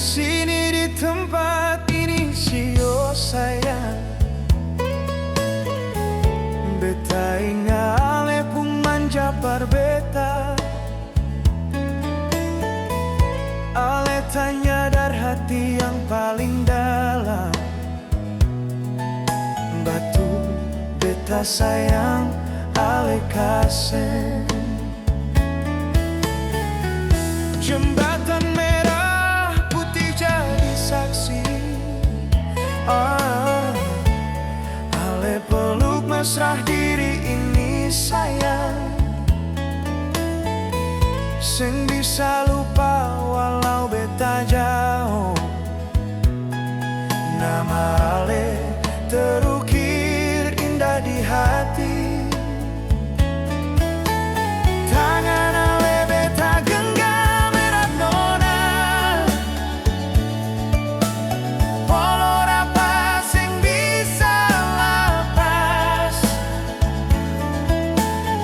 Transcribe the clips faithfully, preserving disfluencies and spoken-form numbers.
Sini di tempat ini, sio sayang. Beta inga ale pung manja par beta. Ale tanya dari hati yang paling dalam. Batul beta sayang, ale ka seng. Jembatan merah putih jadi saksi. Ah, ale peluk mesra diri ini sayang. Seng bisa lupa walau beta jao. Nama ale terukir indah di hati. Tangan ale beta genggam erat nona. Walau dapa seng bisa lapas.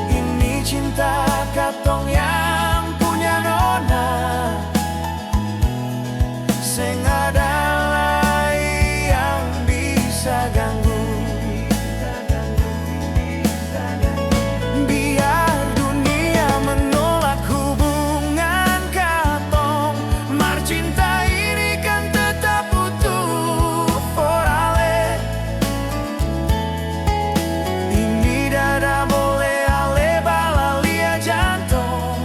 Ini cinta katong yang punya nona. Seng ada lai yang bisa ganggu. Biar dunia menolak hubungan katong, mar cinta ini kan tetap utuh for ale. Ini dada bole ale balalia jantong.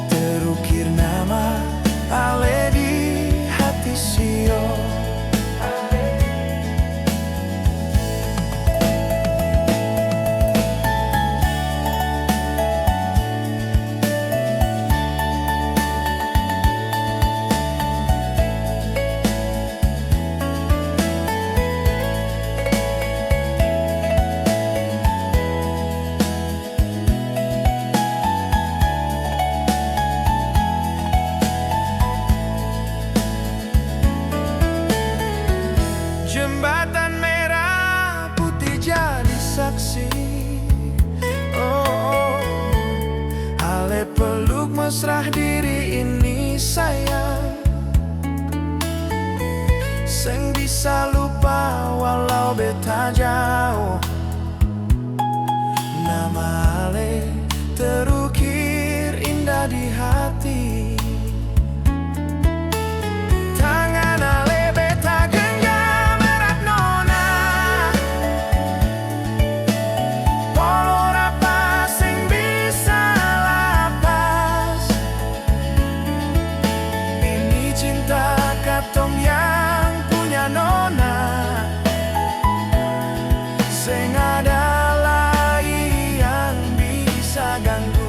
Terukir nama ale di hati sio. Jembatan merah putih jadi saksi. Oh, oh. Ale peluk mesra diri ini sayang. Seng bisa lupa walau beta jao. Nama ale terukir indah di hati. Tangan ale beta genggam erat nona. Walau dapa seng bisa lapas. Ini cinta katong yang punya nona. Seng ada lai yang bisa ganggu.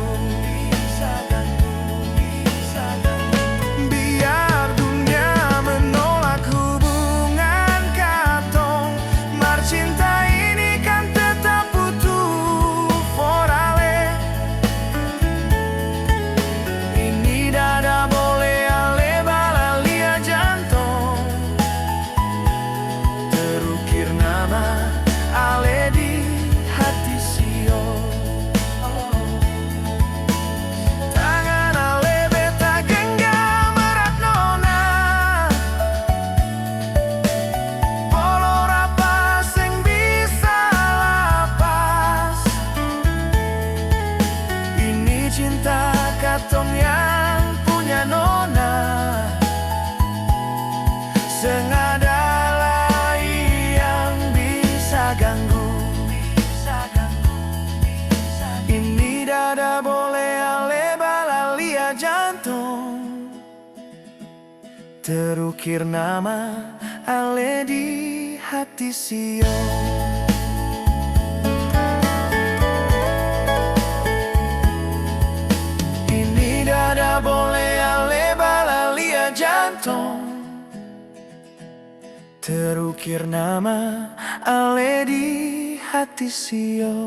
Biar dunia menolak hubungan katong, mar cinta ini kan tetap utuh for ale. Ini dada bole ale balalia jantong. Terukir nama ale di hati sio. Tangan ale beta genggam erat nona. Walau dapa seng bisa lapas. Ini cinta katong yang punya nona. Seng ada lai yang bisa ganggu. Ini dada bole ale balalia jantong. Terukir nama ale di hati sio. Ini dada bole ale balalia jantong. Terukir nama ale di hati sio.